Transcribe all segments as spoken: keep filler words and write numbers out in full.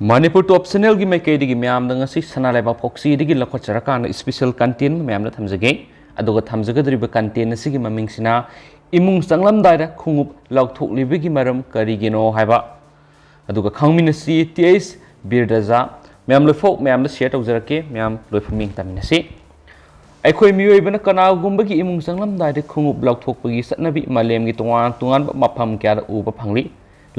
ꯃꯅꯤꯄꯨꯔ ꯇꯣꯞ ꯆꯦꯅꯦꯜꯒꯤ ꯃꯥꯏꯀꯩꯗꯒꯤ ꯃꯌꯥꯝꯗ ꯉꯁꯤ ꯁꯅꯥ ꯂꯩꯕꯥꯛ ꯐꯣꯛꯁꯤꯗꯒꯤ ꯂꯧꯈꯠꯆꯔꯀꯥꯟꯗ special content ꯃꯌꯥꯝꯗ ꯊꯝꯖꯒꯦ꯫ ꯑꯗꯨꯒ ꯊꯝꯖꯒꯗꯧꯔꯤꯕ content ꯑꯁꯤꯒꯤ ꯃꯃꯤꯡꯁꯤꯅ ꯏꯃꯨꯡ ꯆꯪꯂꯝꯗꯥꯏꯗ ꯈꯣꯡꯎꯞ ꯂꯧꯊꯣꯛꯂꯤꯕꯒꯤ ꯃꯔꯝ ꯀꯔꯤꯒꯤꯅꯣ ꯍꯥꯏꯕ꯫ ꯑꯗꯨꯒ ꯈꯪꯃꯤꯟꯅꯁꯤ ꯇꯤ ꯑꯩꯆ ꯕꯤꯔꯗꯖꯥ꯫ ꯃꯌꯥꯝ ꯂꯣꯏꯐꯥꯎ ꯃꯌꯥꯝꯗ share ꯇꯧꯖꯔꯛꯀꯦ꯫ ꯃꯌꯥꯝ ꯂꯣꯏꯐꯥꯎ ꯌꯦꯡ ꯇꯥꯃꯤꯟꯅꯁꯤ꯫ ꯑꯩꯈꯣꯏ ꯃꯤꯑꯣꯏꯕꯅ ꯀꯅꯥꯒꯨꯝꯕꯒꯤ ꯏꯃꯨꯡ ꯆꯪꯂꯝꯗꯥꯏꯗ ꯈꯣꯡꯎꯞ ꯂꯧꯊꯣꯛꯄꯒꯤ ꯆꯠꯅꯕꯤ ꯃꯥꯂꯦꯝꯒꯤ ꯇꯣꯉꯥꯟ ꯇꯣꯉꯥꯟꯕ ꯃꯐꯝ ꯀꯌꯥꯗ ꯎꯕ ꯐꯪꯂꯤ꯫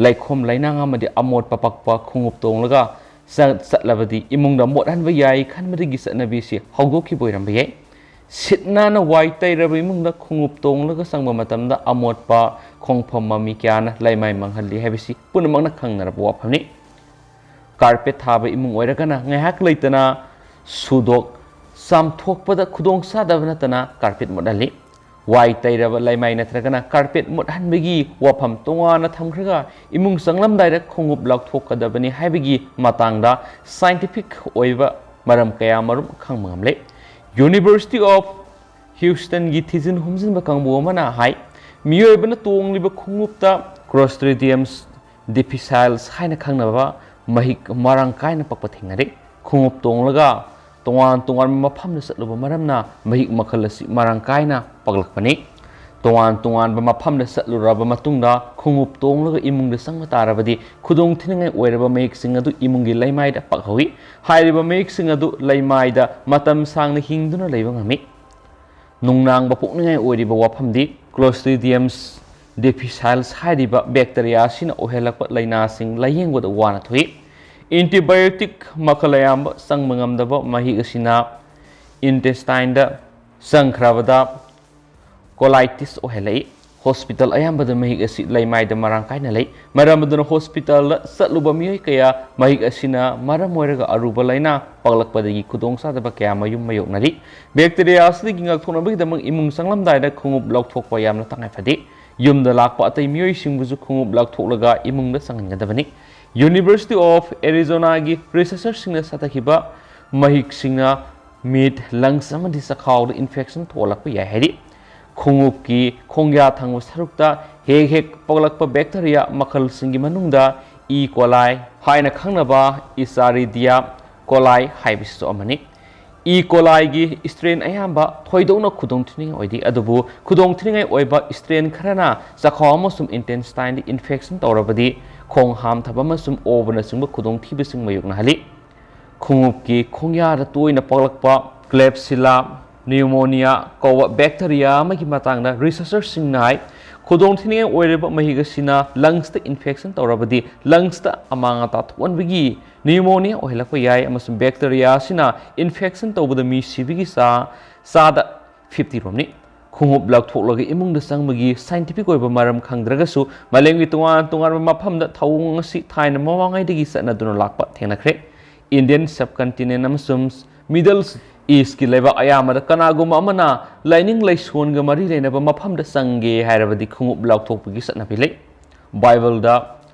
ꯂꯩꯈꯣꯝ ꯂꯩꯅꯥꯡ ꯑꯃꯗꯤ ꯑꯃꯣꯠꯄ ꯄꯛꯄ ꯈꯣꯡꯎꯞ ꯇꯣꯡꯂꯒ ꯆꯠ-, ꯆꯠꯂꯕꯗꯤ ꯏꯃꯨꯡꯗ ꯃꯣꯠꯍꯟꯕ ꯌꯥꯏ ꯈꯟꯕꯗꯒꯤ ꯆꯠꯅꯕꯤꯁꯤ ꯍꯧꯗꯣꯛꯈꯤꯕ ꯑꯣꯏꯔꯝꯕ ꯌꯥꯏ꯫ ꯁꯤꯠ ꯅꯥꯟꯅ ꯋꯥꯏ ꯇꯩꯔꯕ ꯏꯃꯨꯡꯗ ꯈꯣꯡꯎꯞ ꯇꯣꯡꯂꯒ ꯆꯪꯕ ꯃꯇꯝꯗ ꯑꯃꯣꯠꯄ ꯈꯣꯡꯐꯝ ꯃꯃꯤ ꯀꯌꯥꯅ ꯂꯩꯃꯥꯏ ꯃꯥꯡꯍꯜꯂꯤ ꯍꯥꯏꯕꯁꯤ ꯄꯨꯝꯅꯃꯛꯅ ꯈꯪꯅꯔꯕ ꯋꯥꯐꯝꯅꯤ꯫ Carpet ꯊꯥꯕ ꯏꯃꯨꯡ ꯑꯣꯏꯔꯒꯅ ꯉꯥꯏꯍꯥꯛ ꯂꯩꯇꯅ ꯁꯨꯗꯣꯛ ꯆꯥꯝꯊꯣꯛꯄꯗ ꯈꯨꯗꯣꯡ ꯆꯥꯗꯕ ꯅꯠꯇꯅ carpet ꯃꯣꯠꯍꯜꯂꯤ꯫ ꯋꯥꯏ ꯇꯩꯔꯕ ꯂꯩꯃꯥꯏ ꯅꯠꯇ꯭ꯔꯒꯅ carpet ꯃꯣꯠꯍꯟꯕꯒꯤ ꯋꯥꯐꯝ ꯇꯣꯉꯥꯟꯅ ꯊꯝꯈ꯭ꯔꯒ ꯏꯃꯨꯡ ꯆꯪꯂꯝꯗꯥꯏꯗ ꯈꯣꯡꯎꯞ ꯂꯧꯊꯣꯛꯀꯗꯕꯅꯤ ꯍꯥꯏꯕꯒꯤ ꯃꯇꯥꯡꯗ scientific ꯑꯣꯏꯕ ꯃꯔꯝ ꯀꯌꯥ ꯃꯔꯨꯝ ꯈꯪꯕ ꯉꯝꯂꯦ꯫ University of Houstonꯒꯤ ꯊꯤꯖꯤꯟ ꯍꯨꯝꯖꯤꯟꯕ ꯀꯥꯡꯕꯨ ꯑꯃꯅ ꯍꯥꯏ, ꯃꯤꯑꯣꯏꯕꯅ ꯇꯣꯡꯂꯤꯕ ꯈꯣꯡꯎꯞꯇ Clostridium difficile ꯍꯥꯏꯅ ꯈꯪꯅꯕ ꯃꯍꯤꯛ ꯃꯔꯥꯡ ꯀꯥꯏꯅ ꯄꯛꯄ ꯊꯦꯡꯅꯔꯤ꯫ ꯈꯣꯡꯎꯞ ꯇꯣꯡꯂꯒ ꯇꯣꯉꯥꯟ ꯇꯣꯉꯥꯟꯕ ꯃꯐꯝꯗ ꯆꯠꯂꯨꯕ ꯃꯔꯝꯅ ꯃꯍꯤꯛ ꯃꯈꯜ ꯑꯁꯤ ꯃꯔꯥꯡ ꯀꯥꯏꯅ ꯄꯛꯂꯛꯄꯅꯤ꯫ ꯇꯣꯉꯥꯟ ꯇꯣꯉꯥꯟꯕ ꯃꯐꯝꯗ ꯆꯠꯂꯨꯔꯕ ꯃꯇꯨꯡꯗ ꯈꯣꯡꯎꯞ ꯇꯣꯡꯂꯒ ꯏꯃꯨꯡꯗ ꯆꯪꯕ ꯇꯥꯔꯕꯗꯤ ꯈꯨꯗꯣꯡꯊꯤꯅꯤꯡꯉꯥꯏ ꯑꯣꯏꯔꯕ ꯃꯍꯤꯛꯁꯤꯡ ꯑꯗꯨ ꯏꯃꯨꯡꯒꯤ ꯂꯩꯃꯥꯏꯗ ꯄꯛꯍꯧꯏ꯫ ꯍꯥꯏꯔꯤꯕ ꯃꯍꯤꯛꯁꯤꯡ ꯑꯗꯨ ꯂꯩꯃꯥꯏꯗ ꯃꯇꯝ ꯁꯥꯡꯅ ꯍꯤꯡꯗꯨꯅ ꯂꯩꯕ ꯉꯝꯃꯤ꯫ ꯅꯨꯡꯅꯥꯡꯕ ꯄꯣꯛꯅꯤꯡꯉꯥꯏ ꯑꯣꯏꯔꯤꯕ ꯋꯥꯐꯝꯗꯤ Clostridium difficile ꯍꯥꯏꯔꯤꯕ bacteria ꯑꯁꯤꯅ ꯑꯣꯏꯍꯜꯂꯛꯄ ꯂꯥꯏꯅꯥꯁꯤꯡ ꯂꯥꯌꯦꯡꯕꯗ ꯋꯥꯅ ꯊꯣꯛꯏ꯫ Antibiotic ꯃꯈꯜ ꯑꯌꯥꯝꯕ ꯆꯪꯕ ꯉꯝꯗꯕ ꯃꯍꯤꯛ ꯑꯁꯤꯅ intestineꯗ ꯆꯪꯈ꯭ꯔꯕꯗ colitis ꯑꯣꯏꯍꯜꯂꯛꯏ꯫ Hospital ꯑꯌꯥꯝꯕꯗ ꯃꯍꯤꯛ ꯑꯁꯤ ꯂꯩꯃꯥꯏꯗ ꯃꯔꯥꯡ ꯀꯥꯏꯅ ꯂꯩ꯫ ꯃꯔꯝ ꯑꯗꯨꯅ hospitalꯗ ꯆꯠꯂꯨꯕ ꯃꯤꯑꯣꯏ ꯀꯌꯥ ꯃꯍꯤꯛ ꯑꯁꯤꯅ ꯃꯔꯝ ꯑꯣꯏꯔꯒ ꯑꯔꯨꯕ ꯂꯥꯏꯅꯥ ꯄꯛꯂꯛꯄꯗꯒꯤ ꯈꯨꯗꯣꯡꯆꯥꯗꯕ ꯀꯌꯥ ꯃꯌꯨꯝ ꯃꯥꯌꯣꯛꯅꯔꯤ꯫ Bacteria ꯑꯁꯤꯗꯒꯤ ꯉꯥꯛꯊꯣꯛꯅꯕꯒꯤꯗꯃꯛ ꯏꯃꯨꯡ ꯆꯪꯂꯝꯗꯥꯏꯗ ꯈꯣꯡꯎꯞ ꯂꯧꯊꯣꯛꯄ ꯌꯥꯝꯅ ꯇꯉꯥꯏ ꯐꯗꯦ꯫ ꯌꯨꯝꯗ ꯂꯥꯛꯄ ꯑꯇꯩ ꯃꯤꯑꯣꯏꯁꯤꯡꯕꯨꯁꯨ ꯈꯣꯡꯎꯞ ꯂꯧꯊꯣꯛꯂꯒ ꯏꯃꯨꯡꯗ ꯆꯪꯍꯟꯒꯗꯕꯅꯤ꯫ University of Arizonaꯒꯤ researcherꯁꯤꯡꯅ ꯆꯠꯊꯈꯤꯕ ꯃꯍꯤꯛꯁꯤꯡꯅ ꯃꯤꯠ, lungs ꯑꯃꯗꯤ ꯆꯈꯥꯎꯗ infection ꯊꯣꯛꯍꯜꯂꯛꯄ ꯌꯥꯏ ꯍꯥꯏꯔꯤ꯫ ꯈꯣꯡꯎꯞꯀꯤ ꯈꯣꯡꯌꯥ ꯊꯪꯕ ꯁꯔꯨꯛꯇ ꯍꯦꯛ ꯍꯦꯛ ꯄꯣꯛꯂꯛꯄ bacteria ꯃꯈꯜꯁꯤꯡꯒꯤ ꯃꯅꯨꯡꯗ E. coli ꯍꯥꯏꯅ ꯈꯪꯅꯕ Escherichia coli ꯍꯥꯏꯕꯁꯤꯁꯨ ꯑꯃꯅꯤ꯫ E. coliꯒꯤ strain ꯑꯌꯥꯝꯕ ꯊꯣꯏꯗꯣꯛꯅ ꯈꯨꯗꯣꯡꯊꯤꯅꯤꯡꯉꯥꯏ ꯑꯣꯏꯗꯦ, ꯑꯗꯨꯕꯨ ꯈꯨꯗꯣꯡꯊꯤꯅꯤꯡꯉꯥꯏ ꯑꯣꯏꯕ strain ꯈꯔꯅ ꯆꯈꯥꯎ ꯑꯃꯁꯨꯡ intestineꯗ infection ꯇꯧꯔꯕꯗꯤ ꯈꯣꯡ ꯍꯥꯝꯊꯕ ꯑꯃꯁꯨꯡ ꯑꯣꯕꯅꯆꯤꯡꯕ ꯈꯨꯗꯣꯡꯊꯤꯕꯁꯤꯡ ꯃꯥꯌꯣꯛꯅꯍꯜꯂꯤ꯫ ꯈꯣꯡꯎꯞꯀꯤ ꯈꯣꯡꯌꯥꯗ ꯇꯣꯏꯅ ꯄꯛꯂꯛꯄ Klebsiella pneumoniae ꯀꯧꯕ bacteria ꯑꯃꯒꯤ ꯃꯇꯥꯡꯗ researcherꯁꯤꯡꯅ ꯍꯥꯏ, ꯈꯨꯗꯣꯡꯊꯤꯅꯤꯡꯉꯥꯏ ꯑꯣꯏꯔꯤꯕ ꯃꯍꯤꯛ ꯑꯁꯤꯅ lungsꯇ infection ꯇꯧꯔꯕꯗꯤ lungsꯇ ꯑꯃꯥꯡ ꯑꯇꯥ ꯊꯣꯛꯍꯟꯕꯒꯤ pneumonia ꯑꯣꯏꯍꯜꯂꯛꯄ ꯌꯥꯏ, ꯑꯃꯁꯨꯡ bacteria ꯑꯁꯤꯅ infection ꯇꯧꯕꯗ ꯃꯤ ꯁꯤꯕꯒꯤ ꯆꯥ ꯆꯥꯗ fifty ꯔꯣꯝꯅꯤ꯫ ꯈꯣꯡꯎꯞ ꯂꯧꯊꯣꯛꯂꯒ ꯏꯃꯨꯡꯗ ꯆꯪꯕꯒꯤ scientific ꯑꯣꯏꯕ ꯃꯔꯝ ꯈꯪꯗ꯭ꯔꯒꯁꯨ, ꯃꯥꯂꯦꯝꯒꯤ ꯇꯣꯉꯥꯟ ꯇꯣꯉꯥꯟꯕ ꯃꯐꯝꯗ ꯊꯧꯑꯣꯡ ꯑꯁꯤ ꯊꯥꯏꯅ ꯃꯃꯥꯡꯉꯩꯗꯒꯤ ꯆꯠꯅꯗꯨꯅ ꯂꯥꯛꯄ ꯊꯦꯡꯅꯈ꯭ꯔꯦ꯫ Indian subcontinent ꯑꯃꯁꯨꯡ Middle Eastꯀꯤ ꯂꯩꯕꯥꯛ ꯑꯌꯥꯝꯕꯗ ꯀꯅꯥꯒꯨꯝꯕ ꯑꯃꯅ ꯂꯥꯏꯅꯤꯡ ꯂꯥꯏꯁꯣꯟꯒ ꯃꯔꯤ ꯂꯩꯅꯕ ꯃꯐꯝꯗ ꯆꯪꯒꯦ ꯍꯥꯏꯔꯕꯗꯤ ꯈꯣꯡꯎꯞ ꯂꯧꯊꯣꯛꯄꯒꯤ ꯆꯠꯅꯕꯤ ꯂꯩ꯫ ꯕꯥꯏꯕꯜꯗ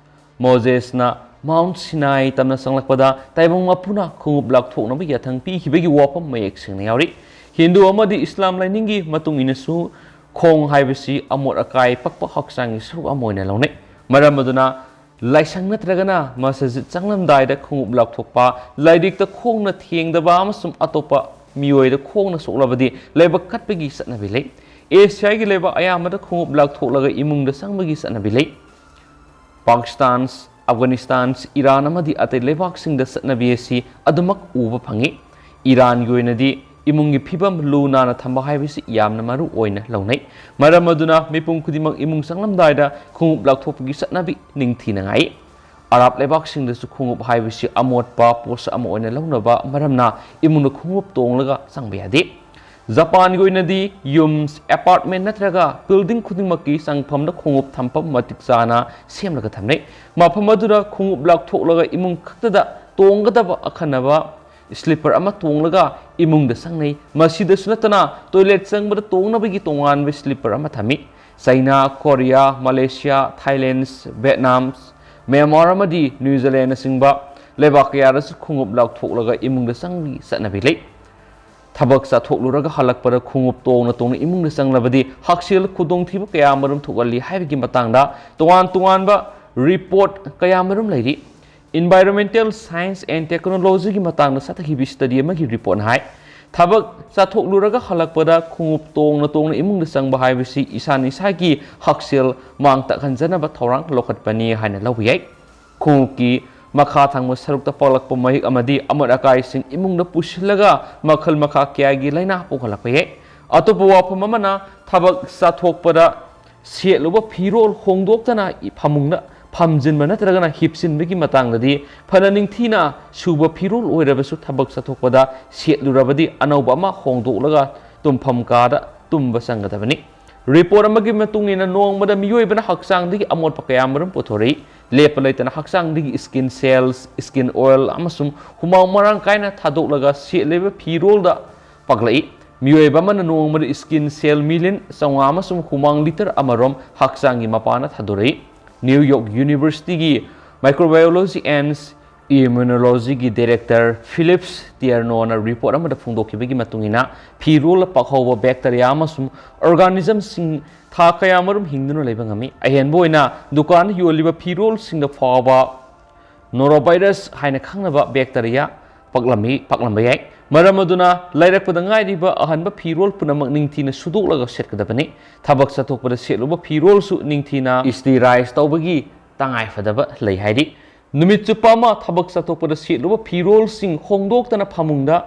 ꯃꯣꯖꯦꯁꯅ Mount Sinai ꯇꯝꯅ ꯆꯪꯂꯛꯄꯗ ꯇꯥꯏꯕꯪ ꯃꯄꯨꯅ ꯈꯣꯡꯎꯞ ꯂꯧꯊꯣꯛꯅꯕ ꯌꯥꯊꯪ ꯄꯤꯈꯤꯕꯒꯤ ꯋꯥꯐꯝ ꯃꯌꯦꯛ ꯁꯦꯡꯅ ꯌꯥꯎꯔꯤ꯫ ꯍꯤꯟꯗꯨ ꯑꯃꯗꯤ ꯏꯁꯂꯥꯝ ꯂꯥꯏꯅꯤꯡꯒꯤ ꯃꯇꯨꯡ ꯏꯟꯅꯁꯨ ꯈꯣꯡ ꯍꯥꯏꯕꯁꯤ ꯑꯃꯣꯠ ꯑꯀꯥꯏ ꯄꯛꯄ ꯍꯛꯆꯥꯡꯒꯤ ꯁꯔꯨꯛ ꯑꯃ ꯑꯣꯏꯅ ꯂꯧꯅꯩ꯫ ꯃꯔꯝ ꯑꯗꯨꯅ ꯂꯥꯏꯁꯪ ꯅꯠꯇ꯭ꯔꯒꯅ ꯃꯁꯖꯤꯗ ꯆꯪꯂꯝꯗꯥꯏꯗ ꯈꯣꯡꯎꯞ ꯂꯧꯊꯣꯛꯄ, ꯂꯥꯏꯔꯤꯛꯇ ꯈꯣꯡꯅ ꯊꯦꯡꯗꯕ ꯑꯃꯁꯨꯡ ꯑꯇꯣꯞꯄ ꯃꯤꯑꯣꯏꯗ ꯈꯣꯡꯅ ꯁꯣꯛꯂꯕꯗꯤ ꯂꯥꯏꯕꯛ ꯀꯠꯄꯒꯤ ꯆꯠꯅꯕꯤ ꯂꯩ꯫ ꯑꯦꯁꯤꯌꯥꯒꯤ ꯂꯩꯕꯥꯛ ꯑꯌꯥꯝꯕꯗ ꯈꯣꯡꯎꯞ ꯂꯧꯊꯣꯛꯂꯒ ꯏꯃꯨꯡꯗ ꯆꯪꯕꯒꯤ ꯆꯠꯅꯕꯤ ꯂꯩ꯫ ꯄꯥꯀꯤꯁꯇꯥꯟ, ꯑꯐꯒꯥꯅꯤꯁꯇꯥꯟ, ꯏꯔꯥꯟ ꯑꯃꯗꯤ ꯑꯇꯩ ꯂꯩꯕꯥꯛꯁꯤꯡꯗ ꯆꯠꯅꯕꯤ ꯑꯁꯤ ꯑꯗꯨꯃꯛ ꯎꯕ ꯐꯪꯏ꯫ ꯏꯔꯥꯟꯒꯤ ꯑꯣꯏꯅꯗꯤ ꯏꯃꯨꯡꯒꯤ ꯐꯤꯕꯝ ꯂꯨ ꯅꯥꯟꯅ ꯊꯝꯕ ꯍꯥꯏꯕꯁꯤ ꯌꯥꯝꯅ ꯃꯔꯨ ꯑꯣꯏꯅ ꯂꯧꯅꯩ꯫ ꯃꯔꯝ ꯑꯗꯨꯅ ꯃꯤꯄꯨꯝ ꯈꯨꯗꯤꯡꯃꯛ ꯏꯃꯨꯡ ꯆꯪꯂꯝꯗꯥꯏꯗ ꯈꯣꯡꯎꯞ ꯂꯧꯊꯣꯛꯄꯒꯤ ꯆꯠꯅꯕꯤ ꯅꯤꯡꯊꯤꯅ ꯉꯥꯛꯏ꯫ ꯑꯔꯥꯕ ꯂꯩꯕꯥꯛꯁꯤꯡꯗꯁꯨ ꯈꯣꯡꯎꯞ ꯍꯥꯏꯕꯁꯤ ꯑꯃꯣꯠꯄ ꯄꯣꯠꯁꯛ ꯑꯃ ꯑꯣꯏꯅ ꯂꯧꯅꯕ ꯃꯔꯝꯅ ꯏꯃꯨꯡꯗ ꯈꯣꯡꯎꯞ ꯇꯣꯡꯂꯒ ꯆꯪꯕ ꯌꯥꯗꯦ꯫ ꯖꯄꯥꯟꯒꯤ ꯑꯣꯏꯅꯗꯤ ꯌꯨꯝ, apartment ꯅꯠꯇ꯭ꯔꯒ building ꯈꯨꯗꯤꯡꯃꯛꯀꯤ ꯆꯪꯐꯝꯗ ꯈꯣꯡꯎꯞ ꯊꯝꯐꯝ ꯃꯇꯤꯛ ꯆꯥꯅ ꯁꯦꯝꯂꯒ ꯊꯝꯅꯩ꯫ ꯃꯐꯝ ꯑꯗꯨꯗ ꯈꯣꯡꯎꯞ ꯂꯧꯊꯣꯛꯂꯒ ꯏꯃꯨꯡ ꯈꯛꯇꯗ ꯇꯣꯡꯒꯗꯕ ꯑꯈꯟꯅꯕ slipper ꯑꯃ ꯇꯣꯡꯂꯒ ꯏꯃꯨꯡꯗ ꯆꯪꯅꯩ꯫ ꯃꯁꯤꯗꯁꯨ ꯅꯠꯇꯅ toilet ꯆꯪꯕꯗ ꯇꯣꯡꯅꯕꯒꯤ ꯇꯣꯉꯥꯟꯕ slipper ꯑꯃ ꯊꯝꯃꯤ꯫ China, Korea, Malaysia, Thailand, Vietnam, Myanmar ꯑꯃꯗꯤ ꯅ꯭ꯌꯨꯖꯤꯂꯦꯟꯅꯆꯤꯡꯕ ꯂꯩꯕꯥꯛ ꯀꯌꯥꯗꯁꯨ ꯈꯣꯡꯎꯞ ꯂꯧꯊꯣꯛꯂꯒ ꯏꯃꯨꯡꯗ ꯆꯪꯕꯒꯤ ꯆꯠꯅꯕꯤ ꯂꯩ꯫ ꯊꯕꯛ ꯆꯠꯊꯣꯛꯂꯨꯔꯒ ꯍꯜꯂꯛꯄꯗ ꯈꯣꯡꯎꯞ ꯇꯣꯡꯅ ꯇꯣꯡꯅ ꯏꯃꯨꯡꯗ ꯆꯪꯂꯕꯗꯤ ꯍꯛꯁꯦꯜ ꯈꯨꯗꯣꯡꯊꯤꯕ ꯀꯌꯥ ꯑꯃꯔꯣꯝ ꯊꯣꯛꯍꯜꯂꯤ ꯍꯥꯏꯕꯒꯤ ꯃꯇꯥꯡꯗ ꯇꯣꯉꯥꯟ ꯇꯣꯉꯥꯟꯕ Report ꯀꯌꯥꯃꯔꯨꯝ ꯂꯩꯔꯤ꯫ Environmental Science and Technologyꯒꯤ ꯃꯇꯥꯡꯗ ꯆꯠꯊꯈꯤꯕ study ꯑꯃꯒꯤ reportꯅ ꯍꯥꯏ, ꯊꯕꯛ ꯆꯠꯊꯣꯛꯂꯨꯔꯒ ꯍꯜꯂꯛꯄꯗ ꯈꯣꯡꯎꯞ ꯇꯣꯡꯅ ꯇꯣꯡꯅ ꯏꯃꯨꯡꯗ ꯆꯪꯕ ꯍꯥꯏꯕꯁꯤ ꯏꯁꯥꯅ ꯏꯁꯥꯒꯤ ꯍꯛꯁꯦꯜ ꯃꯥꯡ ꯇꯥꯛꯍꯟꯖꯅꯕ ꯊꯧꯔꯥꯡ ꯂꯧꯈꯠꯄꯅꯤ ꯍꯥꯏꯅ ꯂꯧꯕ ꯌꯥꯏ꯫ ꯈꯣꯡꯎꯞꯀꯤ ꯃꯈꯥ ꯊꯪꯕ ꯁꯔꯨꯛꯇ ꯄꯛꯂꯛꯄ ꯃꯍꯤꯛ ꯑꯃꯗꯤ ꯑꯃꯣꯠ ꯑꯀꯥꯏꯁꯤꯡ ꯏꯃꯨꯡꯗ ꯄꯨꯁꯤꯜꯂꯒ ꯃꯈꯜ ꯃꯈꯥ ꯀꯌꯥꯒꯤ ꯂꯥꯏꯅꯥ ꯄꯣꯛꯍꯜꯂꯛꯄ ꯌꯥꯏ꯫ ꯑꯇꯣꯞꯄ ꯋꯥꯐꯝ ꯑꯃꯅ, ꯊꯕꯛ ꯆꯠꯊꯣꯛꯄꯗ ꯁꯦꯠꯂꯨꯕ ꯐꯤꯔꯣꯜ ꯍꯣꯡꯗꯣꯛꯇꯅ ꯐꯃꯨꯡꯗ ꯐꯝꯖꯤꯟꯕ ꯅꯠꯇ꯭ꯔꯒꯅ ꯍꯤꯞꯆꯤꯟꯕꯒꯤ ꯃꯇꯥꯡꯗꯗꯤ, ꯐꯅ ꯅꯤꯡꯊꯤꯅ ꯁꯨꯕ ꯐꯤꯔꯣꯜ ꯑꯣꯏꯔꯕꯁꯨ ꯊꯕꯛ ꯆꯠꯊꯣꯛꯄꯗ ꯁꯦꯠꯂꯨꯔꯕꯗꯤ ꯑꯅꯧꯕ ꯑꯃ ꯍꯣꯡꯗꯣꯛꯂꯒ ꯇꯨꯝꯐꯝ ꯀꯥꯗ ꯇꯨꯝꯕ ꯆꯪꯒꯗꯕꯅꯤ꯫ Report ꯑꯃꯒꯤ ꯃꯇꯨꯡ ꯏꯟꯅ, ꯅꯣꯡꯃꯗ ꯃꯤꯑꯣꯏꯕꯅ ꯍꯛꯆꯥꯡꯗꯒꯤ ꯑꯃꯣꯠꯄ ꯀꯌꯥ ꯑꯃꯔꯣꯝ ꯄꯨꯊꯣꯔꯛꯏ꯫ ꯂꯦꯞꯄ ꯂꯩꯇꯅ ꯍꯛꯆꯥꯡꯗꯒꯤ skin cells, skin oil ꯑꯃꯁꯨꯡ ꯍꯨꯃꯥꯡ ꯃꯔꯥꯡ ꯀꯥꯏꯅ ꯊꯥꯗꯣꯛꯂꯒ ꯁꯦꯠꯂꯤꯕ ꯐꯤꯔꯣꯜꯗ ꯄꯛꯂꯛꯏ꯫ ꯃꯤꯑꯣꯏꯕ ꯑꯃꯅ ꯅꯣꯡꯃꯗ skin cell million ꯆꯥꯝꯃꯉꯥ ꯑꯃꯁꯨꯡ ꯍꯨꯃꯥꯡ litre ꯑꯃꯔꯣꯝ ꯍꯛꯆꯥꯡꯒꯤ ꯃꯄꯥꯟꯗ ꯊꯥꯗꯣꯔꯛꯏ꯫ New York Universityꯒꯤ Microbiology and Immunologyꯒꯤ director Philips Tiernoꯅ report ꯑꯃꯗ ꯐꯣꯡꯗꯣꯛꯈꯤꯕꯒꯤ ꯃꯇꯨꯡ ꯏꯟꯅ, ꯐꯤꯔꯣꯜꯗ ꯄꯛꯍꯧꯕ bacteria ꯑꯃꯁꯨꯡ organismꯁꯤꯡ ꯊꯥ ꯀꯌꯥꯃꯔꯨꯝ ꯍꯤꯡꯗꯨꯅ ꯂꯩꯕ ꯉꯝꯃꯤ꯫ ꯑꯍꯦꯟꯕ ꯑꯣꯏꯅ, ꯗꯨꯀꯥꯟꯗ ꯌꯣꯜꯂꯤꯕ ꯐꯤꯔꯣꯜꯁꯤꯡꯗ ꯐꯥꯎꯕ norovirus ꯍꯥꯏꯅ ꯈꯪꯅꯕ bacteria ꯄꯛꯂꯝꯃꯤ, ꯄꯛꯂꯝꯕ ꯌꯥꯏ꯫ ꯃꯔꯝ ꯑꯗꯨꯅ, ꯂꯩꯔꯛꯄꯗ ꯉꯥꯏꯔꯤꯕ ꯑꯍꯟꯕ ꯐꯤꯔꯣꯜ ꯄꯨꯝꯅꯃꯛ ꯅꯤꯡꯊꯤꯅ ꯁꯨꯗꯣꯛꯂꯒ ꯁꯦꯠꯀꯗꯕꯅꯤ꯫ ꯊꯕꯛ ꯆꯠꯊꯣꯛꯄꯗ ꯁꯦꯠꯂꯨꯕ ꯐꯤꯔꯣꯜꯁꯨ ꯅꯤꯡꯊꯤꯅ sterilize ꯇꯧꯕꯒꯤ ꯇꯉꯥꯏꯐꯗꯕ ꯂꯩ ꯍꯥꯏꯔꯤ꯫ ꯅꯨꯃꯤꯠ ꯆꯨꯞꯄ ꯑꯃ ꯊꯕꯛ ꯆꯠꯊꯣꯛꯄꯗ ꯁꯦꯠꯂꯨꯕ ꯐꯤꯔꯣꯜꯁꯤꯡ ꯍꯣꯡꯗꯣꯛꯇꯅ ꯐꯃꯨꯡꯗ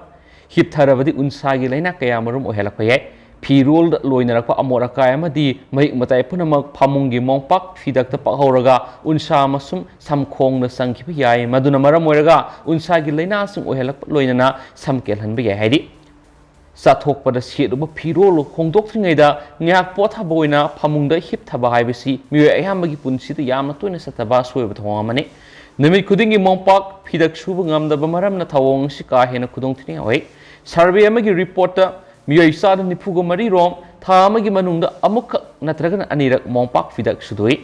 ꯍꯤꯞꯊꯔꯕꯗꯤ ꯎꯟꯁꯥꯒꯤ ꯂꯥꯏꯅꯥ ꯀꯌꯥꯃꯔꯨꯝ ꯑꯣꯏꯍꯜꯂꯛꯄ ꯌꯥꯏ꯫ ꯐꯤꯔꯣꯜꯗ ꯂꯣꯏꯅꯔꯛꯄ ꯑꯃꯣꯠ ꯑꯀꯥꯏ ꯑꯃꯗꯤ ꯃꯍꯤꯛ ꯃꯇꯥꯏ ꯄꯨꯝꯅꯃꯛ ꯐꯃꯨꯡꯒꯤ ꯃꯣꯝꯄꯥꯛ ꯐꯤꯗꯛꯇ ꯄꯛꯍꯧꯔꯒ ꯎꯟꯁꯥ ꯑꯃꯁꯨꯡ ꯁꯝꯈꯣꯡꯗ ꯆꯪꯈꯤꯕ ꯌꯥꯏ꯫ ꯃꯗꯨꯅ ꯃꯔꯝ ꯑꯣꯏꯔꯒ ꯎꯟꯁꯥꯒꯤ ꯂꯥꯏꯅꯥꯁꯤꯡ ꯑꯣꯏꯍꯜꯂꯛꯄ ꯂꯣꯏꯅꯅ ꯁꯝ ꯀꯦꯜꯍꯟꯕ ꯌꯥꯏ ꯍꯥꯏꯔꯤ꯫ ꯆꯠꯊꯣꯛꯄꯗ ꯁꯦꯠꯂꯨꯕ ꯐꯤꯔꯣꯜ ꯍꯣꯡꯗꯣꯛꯇ꯭ꯔꯤꯉꯩꯗ ꯉꯥꯏꯍꯥꯛ ꯄꯣꯊꯥꯕ ꯑꯣꯏꯅ ꯐꯃꯨꯡꯗ ꯍꯤꯞꯊꯕ ꯍꯥꯏꯕꯁꯤ ꯃꯤꯑꯣꯏ ꯑꯌꯥꯝꯕꯒꯤ ꯄꯨꯟꯁꯤꯗ ꯌꯥꯝꯅ ꯇꯣꯏꯅ ꯆꯠꯇꯕ ꯑꯁꯣꯏꯕ ꯊꯧꯑꯣꯡ ꯑꯃꯅꯤ꯫ ꯅꯨꯃꯤꯠ ꯈꯨꯗꯤꯡꯒꯤ ꯃꯣꯝꯄꯥꯛ ꯐꯤꯗꯛ ꯁꯨꯕ ꯉꯝꯗꯕ ꯃꯔꯝꯅ ꯊꯧꯑꯣꯡ ꯑꯁꯤ ꯀꯥ ꯍꯦꯟꯅ ꯈꯨꯗꯣꯡꯊꯤꯅꯤꯡꯉꯥꯏ ꯑꯣꯏ꯫ Survey ꯑꯃꯒꯤ reportꯇ ꯃꯤꯑꯣꯏ ꯆꯥꯗ ꯅꯤꯐꯨꯒ ꯃꯔꯤ ꯔꯣꯝ ꯊꯥ ꯑꯃꯒꯤ ꯃꯅꯨꯡꯗ ꯑꯃꯨꯛꯈꯛ ꯅꯠꯇ꯭ꯔꯒꯅ ꯑꯅꯤꯔꯛ ꯃꯣꯝꯄꯥꯛ ꯐꯤꯗꯛ ꯁꯨꯗꯣꯛꯏ꯫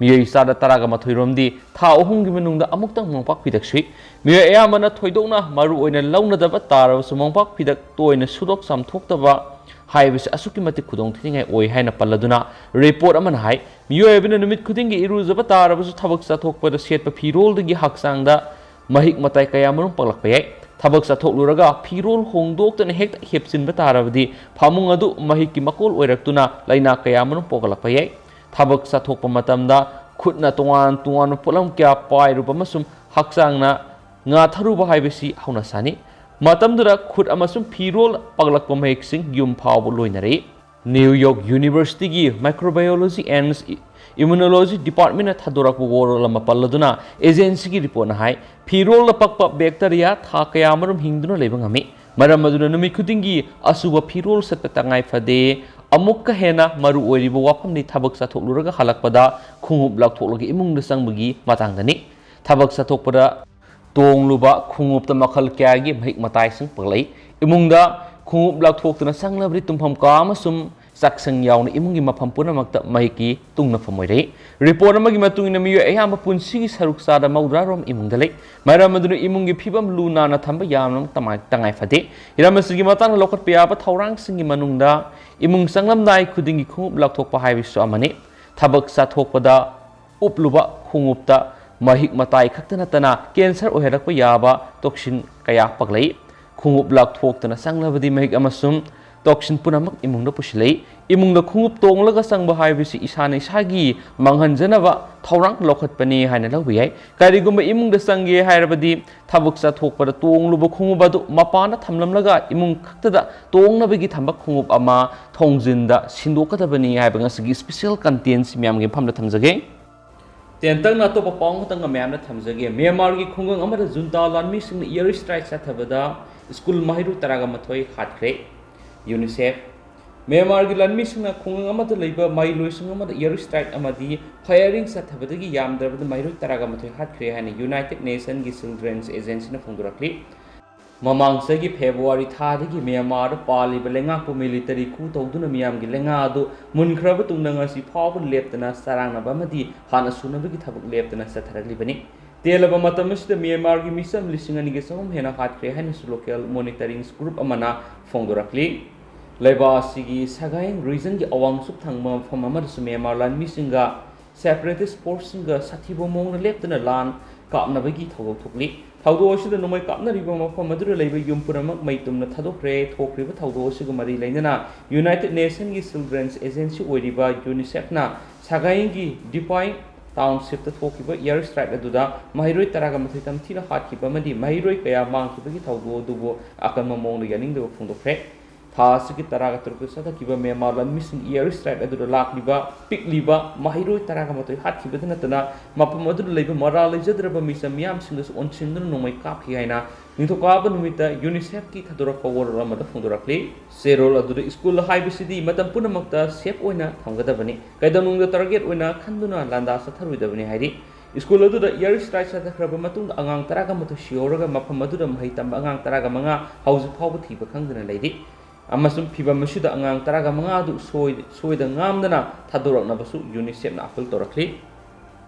ꯃꯤꯑꯣꯏ ꯆꯥꯗ ꯇꯔꯥꯒ ꯃꯥꯊꯣꯏ ꯔꯣꯝꯗꯤ ꯊꯥ ꯑꯍꯨꯝꯒꯤ ꯃꯅꯨꯡꯗ ꯑꯃꯨꯛꯇꯪ ꯃꯣꯝꯄꯥꯛ ꯐꯤꯗꯛ ꯁꯨꯏ꯫ ꯃꯤꯑꯣꯏ ꯑꯌꯥꯝꯕꯅ ꯊꯣꯏꯗꯣꯛꯅ ꯃꯔꯨ ꯑꯣꯏꯅ ꯂꯧꯅꯗꯕ ꯇꯥꯔꯕꯁꯨ, ꯃꯣꯝꯄꯥꯛ ꯐꯤꯗꯛ ꯇꯣꯏꯅ ꯁꯨꯗꯣꯛ ꯆꯥꯝꯊꯣꯛꯇꯕ ꯍꯥꯏꯕꯁꯤ ꯑꯁꯨꯛꯀꯤ ꯃꯇꯤꯛ ꯈꯨꯗꯣꯡ ꯊꯤꯅꯤꯡꯉꯥꯏ ꯑꯣꯏ ꯍꯥꯏꯅ ꯄꯜꯂꯗꯨꯅ, ꯔꯤꯄꯣꯔꯠ ꯑꯃꯅ ꯍꯥꯏ, ꯃꯤꯑꯣꯏ ꯑꯃꯅ ꯅꯨꯃꯤꯠ ꯈꯨꯗꯤꯡꯒꯤ ꯏꯔꯨꯖꯕ ꯇꯥꯔꯕꯁꯨ ꯊꯕꯛ ꯆꯠꯊꯣꯛꯄꯗ ꯁꯦꯠꯄ ꯐꯤꯔꯣꯜꯗꯒꯤ ꯍꯛꯆꯥꯡꯗ ꯃꯍꯤꯛ ꯃꯇꯥꯏ ꯀꯌꯥ ꯃꯔꯨꯝ ꯄꯛꯂꯛꯄ ꯌꯥꯏ꯫ ꯊꯕꯛ ꯆꯠꯊꯣꯛꯂꯨꯔꯒ ꯐꯤꯔꯣꯜ ꯍꯣꯡꯗꯣꯛꯇꯅ ꯍꯦꯛꯇ ꯍꯦꯞꯆꯤꯟꯕ ꯇꯥꯔꯕꯗꯤ ꯐꯃꯨꯡ ꯑꯗꯨ ꯃꯍꯤꯛꯀꯤ ꯃꯀꯣꯜ ꯑꯣꯏꯔꯛꯇꯨꯅ ꯂꯥꯏꯅꯥ ꯀꯌꯥ ꯃꯔꯨꯝ ꯄꯣꯛꯂꯛꯄ ꯌꯥꯏ꯫ ꯊꯕꯛ ꯆꯠꯊꯣꯛꯄ ꯃꯇꯝꯗ ꯈꯨꯠꯅ ꯇꯣꯉꯥꯟ ꯇꯣꯉꯥꯟꯕ ꯄꯣꯠꯂꯝ ꯀꯌꯥ ꯄꯥꯏꯔꯨꯕ ꯑꯃꯁꯨꯡ ꯍꯛꯆꯥꯡꯅ ꯉꯥꯊꯔꯨꯕ ꯍꯥꯏꯕꯁꯤ ꯍꯧꯅꯁꯥꯅꯤ꯫ ꯃꯇꯝꯗꯨꯗ ꯈꯨꯠ ꯑꯃꯁꯨꯡ ꯐꯤꯔꯣꯜ ꯄꯛꯂꯛꯄ ꯃꯍꯤꯛꯁꯤꯡ ꯌꯨꯝ ꯐꯥꯎꯕ ꯂꯣꯏꯅꯔꯛꯏ꯫ ꯅ꯭ꯌꯨ ꯌꯣꯔꯛ ꯌꯨꯅꯤꯚꯔꯁꯤꯇꯤꯒꯤ Microbiology and Immunology Department ꯅ ꯊꯥꯗꯣꯔꯛꯄ ꯋꯥꯔꯣꯜ ꯑꯃ ꯄꯜꯂꯗꯨꯅ, ꯑꯦꯖꯦꯟꯁꯤꯒꯤ ꯔꯤꯄꯣꯔꯠꯅ ꯍꯥꯏ, ꯐꯤꯔꯣꯜꯗ ꯄꯛꯄ ꯕꯦꯛꯇꯔꯤꯌꯥ ꯊꯥ ꯀꯌꯥ ꯑꯃꯔꯣꯝ ꯍꯤꯡꯗꯨꯅ ꯂꯩꯕ ꯉꯝꯃꯤ꯫ ꯃꯔꯝ ꯑꯗꯨꯅ ꯅꯨꯃꯤꯠ ꯈꯨꯗꯤꯡꯒꯤ ꯑꯁꯨꯕ ꯐꯤꯔꯣꯜ ꯁꯦꯠꯄ ꯇꯉꯥꯏ ꯐꯗꯦ꯫ ꯑꯃꯨꯛꯀ ꯍꯦꯟꯅ ꯃꯔꯨ ꯑꯣꯏꯔꯤꯕ ꯋꯥꯐꯝꯗꯤ ꯊꯕꯛ ꯆꯠꯊꯣꯛꯂꯨꯔꯒ ꯍꯜꯂꯛꯄꯗ ꯈꯣꯡꯎꯞ ꯂꯧꯊꯣꯛꯂꯒ ꯏꯃꯨꯡꯗ ꯆꯪꯕꯒꯤ ꯃꯇꯥꯡꯗꯅꯤ꯫ ꯊꯕꯛ ꯆꯠꯊꯣꯛꯄꯗ ꯇꯣꯡꯂꯨꯕ ꯈꯣꯡꯎꯞꯇ ꯃꯈꯜ ꯀꯌꯥꯒꯤ ꯃꯍꯤꯛ ꯃꯇꯥꯏꯁꯤꯡ ꯄꯛꯂꯛꯏ꯫ ꯏꯃꯨꯡꯗ ꯈꯣꯡꯎꯞ ꯂꯧꯊꯣꯛꯇꯨꯅ ꯆꯪꯂꯕꯗꯤ ꯇꯨꯝꯐꯝ ꯀꯥ ꯑꯃꯁꯨꯡ ꯆꯥꯛꯁꯪ ꯌꯥꯎꯅ ꯏꯃꯨꯡꯒꯤ ꯃꯐꯝ ꯄꯨꯝꯅꯃꯛꯇ ꯃꯍꯤꯛꯀꯤ ꯇꯨꯡꯅꯐꯝ ꯑꯣꯏꯔꯛꯏ꯫ ꯔꯤꯄꯣꯔꯠ ꯑꯃꯒꯤ ꯃꯇꯨꯡ ꯏꯟꯅ ꯃꯤꯑꯣꯏ ꯑꯌꯥꯝꯕ ꯄꯨꯟꯁꯤꯒꯤ ꯁꯔꯨꯛ ꯆꯥꯗ ꯃꯧꯗ꯭ꯔꯥ ꯔꯣꯝ ꯏꯃꯨꯡꯗ ꯂꯩ꯫ ꯃꯔꯝ ꯑꯗꯨꯅ ꯏꯃꯨꯡꯒꯤ ꯐꯤꯕꯝ ꯂꯨ ꯅꯥꯟꯅ ꯊꯝꯕ ꯌꯥꯝꯅ ꯇꯃꯥꯏ-, ꯇꯉꯥꯏ ꯐꯗꯦ꯫ ꯍꯤꯔꯝ ꯑꯁꯤꯒꯤ ꯃꯇꯥꯡꯗ ꯂꯧꯈꯠꯄ ꯌꯥꯕ ꯊꯧꯔꯥꯡꯁꯤꯡꯒꯤ ꯃꯅꯨꯡꯗ ꯏꯃꯨꯡ ꯆꯪꯂꯝꯗꯥꯏ ꯈꯨꯗꯤꯡꯒꯤ ꯈꯣꯡꯎꯞ ꯂꯧꯊꯣꯛꯄ ꯍꯥꯏꯕꯁꯤꯁꯨ ꯑꯃꯅꯤ꯫ ꯊꯕꯛ ꯆꯠꯊꯣꯛꯄꯗ ꯎꯞꯂꯨꯕ ꯈꯣꯡꯎꯞꯇ ꯃꯍꯤꯛ ꯃꯇꯥꯏ ꯈꯛꯇ ꯅꯠꯇꯅ ꯀꯦꯟꯁꯔ ꯑꯣꯏꯍꯜꯂꯛꯄ ꯌꯥꯕ ꯇꯣꯛꯁꯤꯟ ꯀꯌꯥ ꯄꯛꯂꯛꯏ꯫ ꯈꯣꯡꯎꯞ ꯂꯧꯊꯣꯛꯇꯨꯅ ꯆꯪꯂꯕꯗꯤ ꯃꯍꯤꯛ ꯑꯃꯁꯨꯡ ꯇꯣꯛꯁꯤꯟ ꯄꯨꯝꯅꯃꯛ ꯏꯃꯨꯡꯗ ꯄꯨꯁꯤꯜꯂꯛꯏ꯫ ꯏꯃꯨꯡꯗ ꯈꯣꯡꯎꯞ ꯇꯣꯡꯂꯒ ꯆꯪꯕ ꯍꯥꯏꯕꯁꯤ ꯏꯁꯥꯅ ꯏꯁꯥꯒꯤ ꯃꯥꯡꯍꯟꯖꯅꯕ ꯊꯧꯔꯥꯡ ꯂꯧꯈꯠꯄꯅꯤ ꯍꯥꯏꯅ ꯂꯧꯕ ꯌꯥꯏ꯫ ꯀꯔꯤꯒꯨꯝꯕ ꯏꯃꯨꯡꯗ ꯆꯪꯒꯦ ꯍꯥꯏꯔꯕꯗꯤ ꯊꯕꯛ ꯆꯠꯊꯣꯛꯄꯗ ꯇꯣꯡꯂꯨꯕ ꯈꯣꯡꯎꯞ ꯑꯗꯨ ꯃꯄꯥꯟꯗ ꯊꯝꯂꯝꯂꯒ ꯏꯃꯨꯡ ꯈꯛꯇꯗ ꯇꯣꯡꯅꯕꯒꯤ ꯊꯝꯕ ꯈꯣꯡꯎꯞ ꯑꯃ ꯊꯣꯡꯖꯤꯟꯗ ꯁꯤꯟꯗꯣꯛꯀꯗꯕꯅꯤ ꯍꯥꯏꯕ ꯉꯁꯤꯒꯤ special content ꯁꯤ ꯃꯌꯥꯝꯒꯤ ꯃꯐꯝꯗ ꯊꯝꯖꯒꯦ꯫ ꯇꯦꯟꯇꯛꯅ ꯑꯇꯣꯞꯄ ꯄꯥꯎ ꯑꯃꯇꯪꯒ ꯃꯌꯥꯝꯗ ꯊꯝꯖꯒꯦ꯫ ꯃ꯭ꯌꯥꯟꯃꯥꯔꯒꯤ ꯈꯨꯡꯒꯪ ꯑꯃꯗ ꯖꯨꯟꯇꯥ ꯂꯥꯟꯃꯤꯁꯤꯡꯅ air strike ꯆꯠꯊꯕꯗ ꯁ꯭ꯀꯨꯜ ꯃꯍꯩꯔꯣꯏ ꯇꯔꯥꯒ ꯃꯥꯊꯣꯏ ꯍꯥꯠꯈ꯭ꯔꯦ꯫ ꯌꯨꯅꯤꯁꯦꯐ꯫ ꯃ꯭ꯌꯥꯟꯃꯥꯔꯒꯤ ꯂꯥꯟꯃꯤꯁꯤꯡꯅ ꯈꯨꯡꯒꯪ ꯑꯃꯗ ꯂꯩꯕ ꯃꯍꯩꯂꯣꯏꯁꯪ ꯑꯃꯗ air strike ꯑꯃꯗꯤ firing ꯆꯠꯊꯕꯗꯒꯤ ꯌꯥꯝꯗ꯭ꯔꯕꯗ ꯃꯍꯩꯔꯣꯏ ꯇꯔꯥꯒ ꯃꯥꯊꯣꯏ ꯍꯥꯠꯈ꯭ꯔꯦ ꯍꯥꯏꯅ United Nations ꯒꯤ Children's Agency ꯅ ꯐꯣꯡꯗꯣꯔꯛꯂꯤ꯫ ꯃꯃꯥꯡ ꯆꯍꯤꯒꯤ ꯐꯦꯕ꯭ꯔꯨꯋꯥꯔꯤ ꯊꯥꯗꯒꯤ ꯃ꯭ꯌꯥꯟꯃꯥꯔꯗ ꯄꯥꯜꯂꯤꯕ ꯂꯩꯉꯥꯛꯄꯨ military coup ꯇꯧꯗꯨꯅ ꯃꯤꯌꯥꯝꯒꯤ ꯂꯩꯉꯥꯛ ꯑꯗꯨ ꯃꯨꯟꯈ꯭ꯔꯕ ꯇꯨꯡꯗ ꯉꯁꯤ ꯐꯥꯎꯕ ꯂꯦꯞꯇꯅ ꯆꯔꯥꯡꯅꯕ ꯑꯃꯗꯤ ꯍꯥꯠꯅ ꯁꯨꯅꯕꯒꯤ ꯊꯕꯛ ꯂꯦꯞꯇꯅ ꯆꯠꯊꯔꯛꯂꯤꯕꯅꯤ꯫ ꯇꯦꯜꯂꯕ ꯃꯇꯝ ꯑꯁꯤꯗ ꯃ꯭ꯌꯥꯟꯃꯥꯔꯒꯤ ꯃꯤꯆꯝ ꯂꯤꯁꯤꯡ ꯑꯅꯤꯒ ꯆꯍꯨꯝ ꯍꯦꯟꯅ ꯍꯥꯠꯈ꯭ꯔꯦ ꯍꯥꯏꯅꯁꯨ local monitoring group ꯑꯃꯅ ꯐꯣꯡꯗꯣꯔꯛꯂꯤ꯫ ꯂꯩꯕꯥꯛ ꯑꯁꯤꯒꯤ ꯁꯒꯥꯏꯡ regionꯒꯤ ꯑꯋꯥꯡ ꯅꯣꯡꯆꯨꯞ ꯊꯪꯕ ꯃꯐꯝ ꯑꯃꯗꯁꯨ ꯃ꯭ꯌꯥꯟꯃꯥꯔ ꯂꯥꯟꯃꯤꯁꯤꯡꯒ separatist forceꯁꯤꯡꯒ ꯁꯥꯊꯤꯕ ꯃꯑꯣꯡꯗ ꯂꯦꯞꯇꯅ ꯂꯥꯟ ꯀꯥꯞꯅꯕꯒꯤ ꯊꯧꯗꯣꯛ ꯊꯣꯛꯂꯤ꯫ ꯊꯧꯗꯣꯛ ꯑꯁꯤꯗ ꯅꯣꯡꯃꯩ ꯀꯥꯞꯅꯔꯤꯕ ꯃꯐꯝ ꯑꯗꯨꯗ ꯂꯩꯕ ꯌꯨꯝ ꯄꯨꯝꯅꯃꯛ ꯃꯩ ꯇꯨꯝꯅ ꯊꯥꯗꯣꯛꯈ꯭ꯔꯦ꯫ ꯊꯣꯛꯈ꯭ꯔꯤꯕ ꯊꯧꯗꯣꯛ ꯑꯁꯤꯒ ꯃꯔꯤ ꯂꯩꯅꯅ United Nationꯒꯤ children's agency ꯑꯣꯏꯔꯤꯕ UNICEFꯅ ꯁꯒꯥꯏꯡꯒꯤ ꯗꯤꯄꯥꯏ townshipꯇ ꯊꯣꯛꯈꯤꯕ air strike ꯑꯗꯨꯗ ꯃꯍꯩꯔꯣꯏ ꯇꯔꯥꯒ ꯃꯥꯊꯣꯏ ꯇꯝꯊꯤꯅ ꯍꯥꯠꯈꯤꯕ ꯑꯃꯗꯤ ꯃꯍꯩꯔꯣꯏ ꯀꯌꯥ ꯃꯥꯡꯈꯤꯕꯒꯤ ꯊꯧꯗꯣꯛ ꯑꯗꯨꯕꯨ ꯑꯀꯟꯕ ꯃꯑꯣꯡꯗ ꯌꯥꯅꯤꯡꯗꯕ ꯐꯣꯡꯗꯣꯛꯈ꯭ꯔꯦ꯫ ꯊꯥ ꯑꯁꯤꯒꯤ ꯇꯔꯥꯒ ꯇꯔꯨꯛꯇ ꯆꯠꯊꯈꯤꯕ ꯃ꯭ꯌꯥꯟꯃꯥꯔ ꯂꯥꯟꯃꯤꯁꯤꯡꯒꯤ air strike ꯑꯗꯨꯗ ꯂꯥꯛꯂꯤꯕ ꯄꯤꯛꯂꯤꯕ ꯃꯍꯩꯔꯣꯏ ꯇꯔꯥꯒ ꯃꯥꯊꯣꯏ ꯍꯥꯠꯈꯤꯕꯗ ꯅꯠꯇꯅ ꯃꯐꯝ ꯑꯗꯨꯗ ꯂꯩꯕ ꯃꯔꯥꯜ ꯂꯩꯖꯗ꯭ꯔꯕ ꯃꯤꯆꯝ ꯃꯤꯌꯥꯝꯁꯤꯡꯗꯁꯨ ꯑꯣꯟꯁꯤꯟꯗꯨꯅ ꯅꯣꯡꯃꯩ ꯀꯥꯞꯈꯤ ꯍꯥꯏꯅ ꯅꯤꯡꯊꯧꯀꯥꯕ ꯅꯨꯃꯤꯠꯇ UNICEFꯀꯤ ꯊꯥꯗꯣꯔꯛꯄ ꯋꯥꯔꯣꯜ ꯑꯃꯗ ꯐꯣꯡꯗꯣꯔꯛꯂꯤ꯫ ꯆꯦꯔꯣꯜ ꯑꯗꯨꯗ ꯁ꯭ꯀꯨꯜ ꯍꯥꯏꯕꯁꯤꯗꯤ ꯃꯇꯝ ꯄꯨꯝꯅꯃꯛꯇ safe ꯑꯣꯏꯅ ꯊꯝꯒꯗꯕꯅꯤ꯫ ꯀꯩꯗꯧꯅꯨꯡꯗ target ꯑꯣꯏꯅ ꯈꯟꯗꯨꯅ ꯂꯥꯟꯗꯥ ꯆꯠꯊꯔꯣꯏꯗꯕꯅꯤ ꯍꯥꯏꯔꯤ꯫ ꯁ꯭ꯀꯨꯜ ꯑꯗꯨꯗ air strike ꯆꯠꯊꯈ꯭ꯔꯕ ꯃꯇꯨꯡꯗ ꯑꯉꯥꯡ ꯇꯔꯥꯒ ꯃꯥꯊꯣꯏ ꯁꯤꯍꯧꯔꯒ ꯃꯐꯝ ꯑꯗꯨꯗ ꯃꯍꯩ ꯇꯝꯕ ꯑꯉꯥꯡ ꯇꯔꯥꯒ ꯃꯉꯥ ꯍꯧꯖꯤꯛ ꯐꯥꯎꯕ ꯊꯤꯕ ꯈꯪꯗꯅ ꯂꯩꯔꯤ꯫ ꯑꯃꯁꯨꯡ ꯐꯤꯚꯝ ꯑꯁꯤꯗ ꯑꯉꯥꯡ ꯇꯔꯥꯒ ꯃꯉꯥ ꯑꯗꯨ ꯁꯣꯏ-, ꯁꯣꯏꯗ ꯉꯥꯝꯗꯅ ꯊꯥꯗꯣꯔꯛꯅꯕꯁꯨ UNICEFꯅ appeal ꯇꯧꯔꯛꯂꯤ꯫